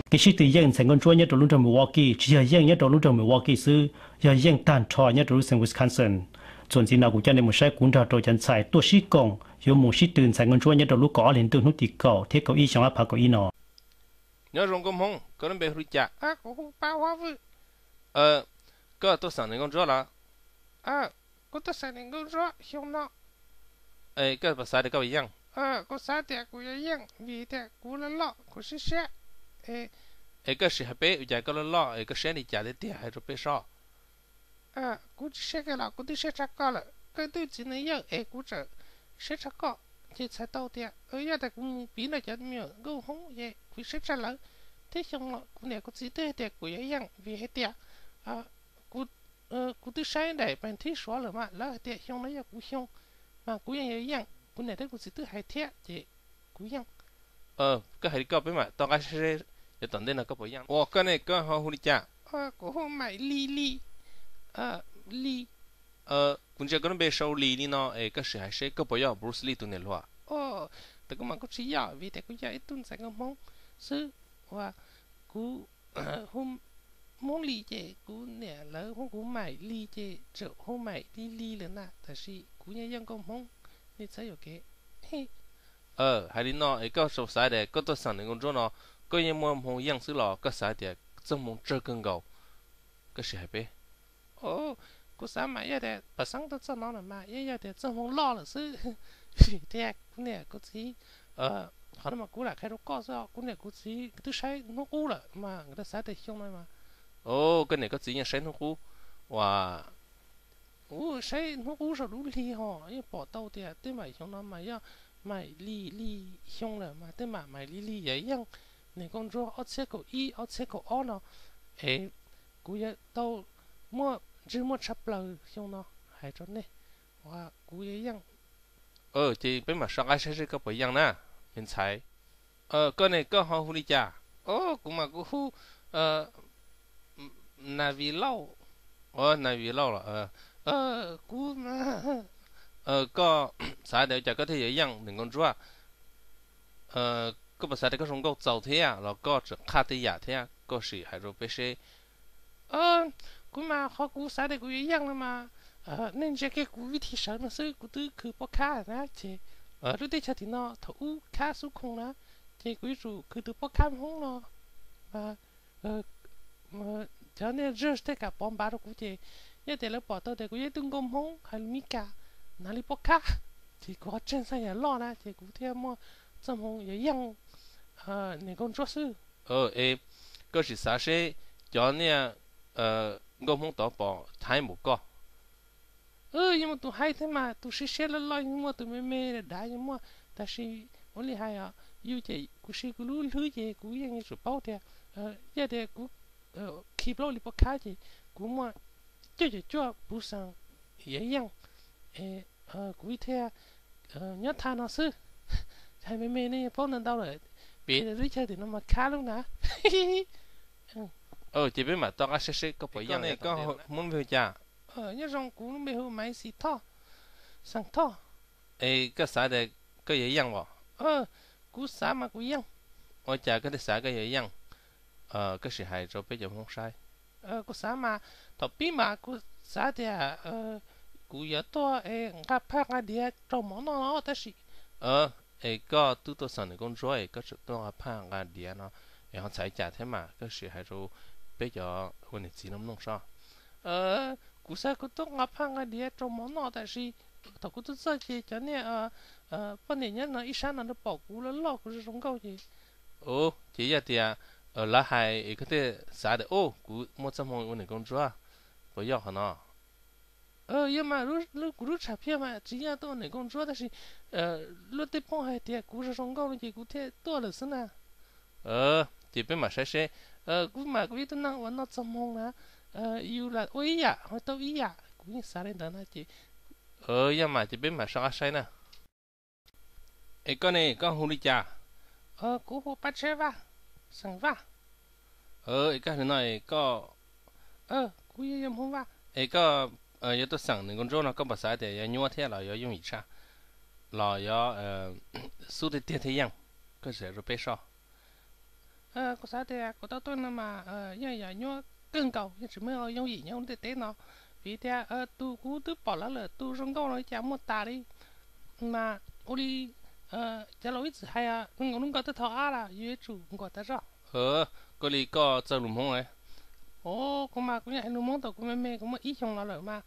Kev sib tw yeej ntxhais nkauj ntsuab nyob rau lub nroog Milwaukee tsis yog yeej nyob rau lub nroog Milwaukee xwb, yog yeej tag nrho nyob rau lub xeev Wisconsin. Txuas ntxiv no kuv coj nej mus saib kuv nrog rau cov ntxhais tuaj sib koom yuav mus sib tw ntxhais nkauj ntsuab nyob rau lub kaum ob hlis ntuj hnub tim kaum thiab kaum ib xyoo ob phav kaum ib no. Nyob zoo nkauj hmoob, koj lub npe hu li cas? Kuv hu Paj Huab Vwj. Koj tuaj xeem niam nkauj ntsuab los? Kuv tuaj xeem niam nkauj ntsuab xyoo no. Koj puas xav tias koj puas yeej? Kuv xav tias kuv yuav yeej vim tias kuv loj loj kuv siab siab. Es koj sim hais peb ua cas koj loj loj es koj siab li cas tiag tiag hais rau peb soj. Kuv tsis siab kawg los kuv twb siab tshaj koj lawm, koj twb txiv neej yawg es kuv tseem siab tshaj koj. Ces txhais tau tias yog tias kuv mus piv nrog cov me nyuam nkauj hmoob ces kuv siab tshaj lawv. Thiab xyoo no kuv niam kuv txiv twb hais tias kuv yuav yeej vim hais tias kuv twb saib daim paj thib suav lawm mas lawv hais tias xyoo no yog kuv xyoo, mas kuv yeej yuav yeej. Kuv niam thiab kuv txiv twb hais thiab ces kuv yeej. Koj hais li koj peb mam toj qab seb yav tom ntej no koj puas yeej. Ua koj ne koj ho hu li cas? Kuv hu Maim Li Li. Li. Kuv ntsia koj lub npe sau Li li no es koj sim hais seb koj puas yog Bruce Lee tus niam hluas? Tab kuv mas kuv tsis yog vim tias kuv yog ib tug ntxhais nkauj hmoob xwb uas kuv hu Hmoob Li ces kuv niam lawv hu kuv Maim Li ces tseem hu Maim Li Li lawm na, tab sis kuv yeej yog nkauj hmoob, nej txhob yuam kev. Hais li no es koj tsuas xav tias koj tuaj xeem niam nkauj ntsuab no koj yeej muaj hmoo yeej xwb los koj xav tias txoj hmoo tsawg kawg nkaus? Koj sim hais peb. Kuv xav mas yog tias pam xeeb tuaj txog no na mas yeej yog tias txoj hmoo loj lawm xwb. Vim tias kuv niam kuv txiv, qhov no mas kuv lam qhia rau koj xwb, kuv niam kuv txiv twb saib hnub qub lawm mas nkawd xav tias xyoo no mas. Koj niam koj txiv yeej saib hnub qub ua Ub, saib hnub qub saum lub hli ho yeej pom tau tias tej mam xyoo no mas yog Maim Li Li xyoo lawm mas tej mam Maim Li Li yog yeej niam nkauj ntsuab ob txhiab kaum ib ob txhiab kaum ob no es kuv yuav tau muaj ntsej muag tshaj plaws xyoo no hais rau nej uas kuv yuav yeej. Ces peb mam soj qab saib seb koj puas yeej na, me ntxhais. Koj ne koj ho hu li cas? Kuv mas kuv hu Nas Vij Lauj. Nas Vij Lauj los? Kuv, koj xav tias ua cas koj thiaj yuav yeej niam nkauj ntsuab? Koj puas xav tias koj zoo nkauj txaus thiab los koj tseem qhaj tej yam thiab? Koj sim hais rau peb seb. Kuv mas qhov kuv xav tias kuv yuav yeej no mas, nej ntsia kiag kuv vib thib sawv no xwb, kuv twb khwv poj khab na ces lub teb chaws tim no thaum ub khab xub khoom na, ces kuv yuav tsum khwv tus poj khab Hmoob no mas cov niag judge tej kam pov npav rau kuv ces yog tias lawv pom tau tias kuv yog ib tug nkauj Hmoob hais lus Meskas, hnav li poj khab, ces kuv ho tseg xaj yam loj na ces kuv thiaj muaj txoj hmoo yuav yeej niam nkauj ntsuab xwb. Es koj sim xav seb cov niag nkauj Hmoob tod pom haib npaum koj? Yeej muaj tus haib thiab mas, tus siab siab loj loj yeej muaj, tus me me dav yeej muaj, tab sis ua li hais os, yus ces kuv siv kuv lub hlwb ces kuv yeej yuav tsum paub tias yog tias kuv khi plaub li poj khab ces kuv muaj cuaj caum cuaj puv xees yuav yeej, kuv thiaj nyob thaj no xwb. Hais me me nej yeej paub ntau ntau lawm, pem lub teb chaws tim no mas khab lub na. Ces peb mam toj qab saib seb koj puas yeej. Koj Hmoob npe hu cas? Nyob zoo, kuv lub npe hu Maiv Xis Thoj, Xeem Thoj. Es koj xav tias koj yuav yeej os? Kuv xav mas kuv yeej. Ua cas koj thiaj xav koj yuav yeej? Koj sim hais rau peb cov Hmoob saib. Kuv xav mas thaum pib mas kuv xav tias kuv yuav tuaj nqa phaj nqa diav rau mov noj no tab sis. Es koj twb tuaj xeem niam nkauj ntsuab es koj tseem tuaj nqa phaj nqa diav no, es ho txhais cas thiab mas? Koj sim hais rau peb cov ua niam txiv no mloog soj. Kuv xav kuv tuaj nqa phaj nqa diav rau mov noj tab sis thaum kuv tuaj txog ces cov niag poj niam nyob no ib sab no lawv pom kuv loj loj kuv zoo zoo nkauj ces. Ces yog tias lawv hais es koj thiaj xav tias, o, kuv muaj txoj hmoo ua niam nkauj ntsuab, puas yog qhov no? Yog mas, kuv lub tshav phiaj mas tsis yog tuaj ua niam nkauj ntsuab tab sis luag tej phooj hais tias kuv zoo zoo nkauj no ces kuv thiaj tuaj lawm xwb na. Ces peb mam saib seb. Kuv mas kuv ib tug neeg uas noj txoj hmoo na, yus lam ua ib yam ho tau ib yam, kuv yeej xav li ntawd na ces. Yog mas ces peb mam soj qab saib na. Es koj ne koj hu li cas? Kuv hu Paj Tsheb Vaj, xeem Vaj. Es koj li no es koj, kuv yog Hmoob Vaj. Es koj yuav tuaj xeem niam nkauj ntsuab no koj puas xav tias yuav nyuaj thiab los yuav yooj yim tshaj, los yuav xub tiag tiag thiaj yeej? Koj sim rau peb soj. Kuv xav tias kuv tau tuaj no mas yeej yog nyuaj kawg nkaus, yeej tsis muaj yooj yim nyob lub ntiaj teb no, vim tias tus kuv twb pom lawv lawm tus zoo nkauj no cas muaj tas li. Mas ua li cov laus ib txwm hais, nkaus lub nkaus twb thaum ab las yuav tsum nkuas tas zog. Koj li koj txawj lus Hmoob lawm. Os, kuv mas kuv yeej hais lus Hmoob thaum kuv me me, kuv muaj ib xyoos los lawm mas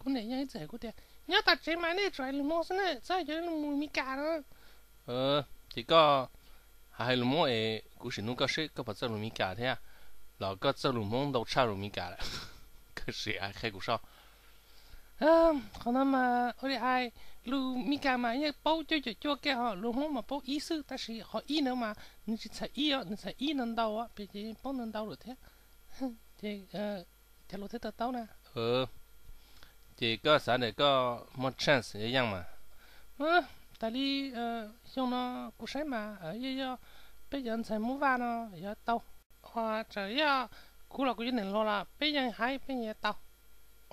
kuv niam yeej ib txwm hais kuv tias nyob tom tsev mas nej tsuas hais lus Hmoob xwb na, txhob cov mus Meskas no. Ces koj hais lus Hmoob es kuv sim nug koj seb koj puas txawj lus Meskas thiab, los koj txawj lus Hmoob ntau tshaj lus Meskas lawm? Koj sim qhia kuv soj. Qhov no mas ua li hais, lus Meskas mas yeej paub cuaj caum cuaj kiag, ho lus Hmoob mas paub ib xwb, tab sis qhov ib ntawd mas nws tsis txhais ib os, nws txhais ib ntau ntau, pem ces paub ntau ntau lawm thiab. Ces cov laus thiaj to taub na. Ces koj xav tias koj muaj chance yuav yeej mas. Tas li xyoo no kuv saib mas yog, yog peb cov ntxhais Hmoob Vaj no yuav tau, ho txawm yog kuv los kuv yuav niam hluas los peb yeej haib peb yeej yuav tau.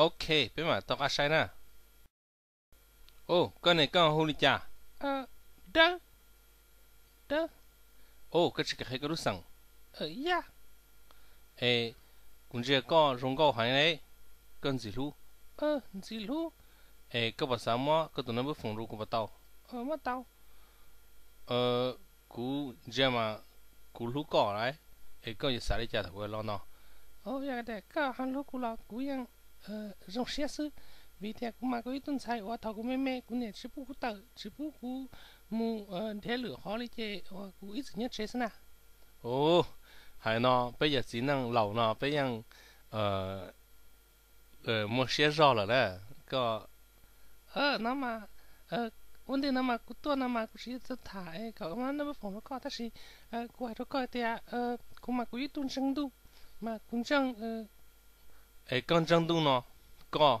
Ok, peb mam tau qab saib na. Ua, koj niam koj hu li cas? Dawb. Dawb. Ua, koj tsis kam qhia koj lub xeem? Yaj. Es kuv ntsia koj zoo nkauj heev li, koj ntxim hlub. Ntxim hlub. Es koj puas xav muab koj tus nab npawb foom rau kuv puas tau? Muab tau. Kuv ntsia mas kuv hlub koj lawm, es koj yuav xav li cas thaum kuv los no? Yog tias koj ho hlub kuv los kuv yeej zoo siab xwb, vim tias kuv mas kuv ib tug ntxhais uas thaum kuv me me kuv niam tsis pub kuv tawm, tsis pub kuv mus nrhiav lwm qhov li ces uas kuv ib txwm nyob tsev xwb na. Ua, hais no peb yog txiv neej laus no peb yeej muaj siab zog lawm na. Koj no mas, ua ntej no mas kuv tuaj no mas kuv tsis yog tuaj tham kom nab npawb foom rau koj, tab sis kuv hais rau koj tias kuv mas kuv ib tug ntseeg ntuj, mas kuv ntseeg. Es koj ntseeg ntuj no, koj.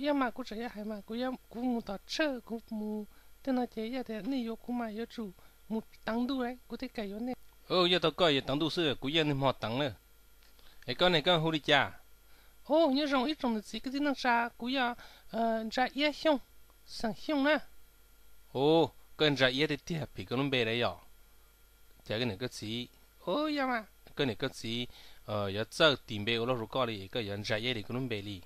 Yog mas kuv tseem yuav hais mas kuv, kuv mus tom tshawj kuv mus tej no ces yog tias nej yuav kuv mas yuav tsum mus teev ntuj, kuv thiaj kam yuav nej. Yog tau koj yuav teev ntuj xwb, kuv yeej niaj hmo teev na. Es koj niam koj hu li cas? Ua, nyob zoo ib tsoom niam txiv kwv tij neej tsa, kuv yog Ntsa Iab Xyooj, xeem Xyooj na. Ua, koj Ntsa Iab tiag tiag, phim koj lub npe lawm yom? Cas koj niam koj txiv, yog mas, koj niam koj txiv yuav txawj tis npe ua luaj rau koj li, koj yuav Ntsa Iab li koj lub npe li.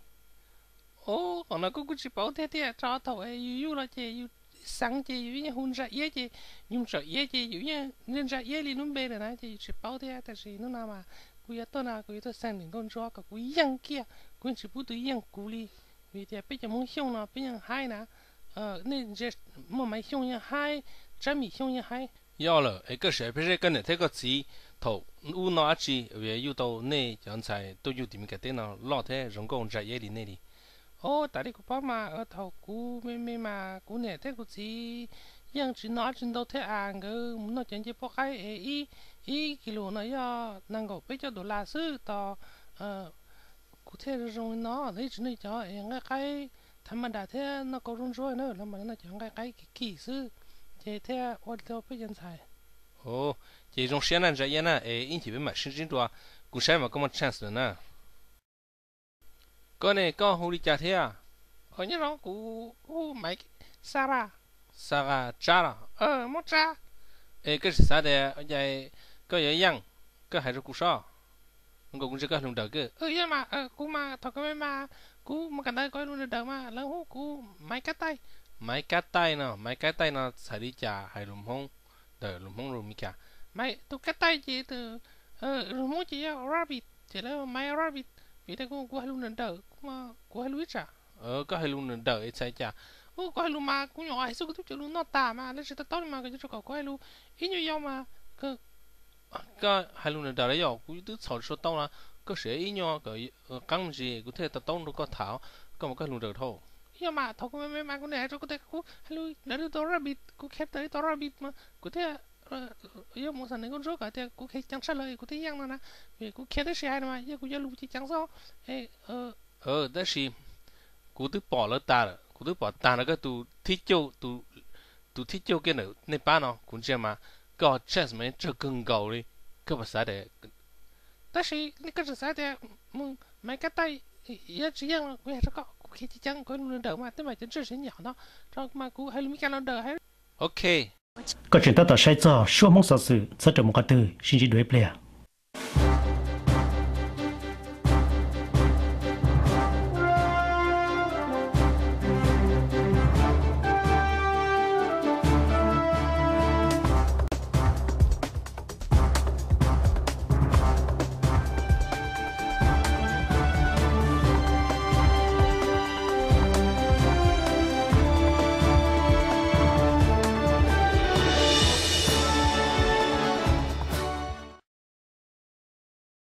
Ua, qhov no kuv kuj tsis paub tiag tiag, tso thaum yus yug los ces yus xeev ces yus yeej hu Ntsa Iab ces yus Ntsa Iab ces yus yeej Ntsa Iab li lub npe lawm na, ces yus tsis paub thiab. Tab sis hnub no mas kuv yuav tuaj no kuv yuav tuaj xeem niam nkauj ntsuab kom kuv yeej kiag, kuv yeej tsis pub tus yeej kuv li. Vim tias peb cov Hmoob Xyooj no peb yeej haib na, nej ntsia, muaj Maiv Xyooj yeej haib, Tsab Mim Xyooj yeej haib. Yog lawm es koj sim peb seb koj niam thiab koj txiv thaum ub noj dab tsi uas yuav yug tau nej cov ntxhais tuaj yug tim Meskas teb no loj thiab zoo nkauj Ntsa Iab li nej li. Ua, tas li kuv paub mas thaum kuv me me mas kuv niam thiab kuv txiv yeej tsis noj dab tsi ntau thiab as, nkawd mus noj cov ncej poj qaib es ib, ib kis lus no yog nees nkaum peb caug dollar xwb tos. Kuv thiaj zoo zoo li no, yeej tsis noj cov es nqaij qaib thav mas das thiab noj kau zuj ntsuab na, los mas noj cov nqaij qaib kim kim xwb, ces thiaj ua tau peb cov ntxhais. Ces zoo siab na Ntsa Iab na, es ib chim peb mam sib ntsib dua, kuv saib mas koj muaj chance lawm na. Koj ne koj hu li cas thiab? Nyob zoo, kuv hu Maiv Xa Ra. Xa Ra Tsab los? Muab Tsab. Es koj tsis xav tias ua cas koj yuav yeej, koj hais rau kuv sob. Nkaus kuv ntsia koj lus nrawm kawg. Yog mas, kuv mas thaum kawg mas kuv mus kawm ntawv kuv hais lus nrawm nrawm mas lawv hu kuv Maiv Kab Taij. Maiv Kab Taij no, Maiv Kab Taij no txhais li cas hais lus Hmoob, ntawm lus Hmoob lus Meskas? Maiv tus Kab Taij ces, lus Hmoob ces yog rabbit ces lawv Maiv Rabbit. Vim tias kuv hais lus nrawm nrawm, kuv hais lus ib tsam. Koj hais lus nrawm nrawm es txhais cas? Kuv hais lus mas kuv nyuam qhuav hais xwb kuv twb cov lus noj tas mas lawv tsis to taub li mas koj yuav tsum kom kuv hais lus ib nyuag yau mas. Koj hais lus nrawm nrawm los yog kuv twb txhaum tsis tau na. Koj siv ib nyuag kom qeeb me ntsis kuv thiaj to taub nrog koj tham. Koj mas koj hais lus nrawm dhau. Yog mas thaum kuv me me mas kuv niam hais rau kuv tias kuv hais lus nrawm li tus rabbit, kuv kheev tawm li tus rabbit mas kuv thiaj yuav mus xeem niam nkauj ntsuab kom tias kuv kheev ceev tshaj lawv kuv thiaj yeej no na. Vim kuv kheev tab sis hais no mas yog kuv yuav lus ces ceev xwb. Tab sis kuv twb pom lawv tas lawm, kuv twb pom tag nrho koj tus thib caug, tus thib caug kiag ntawm nej pab no kuv ntsia mas koj chance mas yeej tsawg kawg nkaus li. Koj puas xav tias, tab sis koj tseem xav tias mus Maiv Kab Taij yuav tsis yeej los kuv hais rau koj, kuv kheev ceev ceev, kuv hais lus nrawm mas tej mas cov ntsej siv nyom no, rau mas kuv hais lus Meskas los nrawm heev. Ok. Koj tseem tab tom saib txog Suab Hmoob Xov Xwm txhob rau mus qhov twg, sib ntsib dua ib pliag.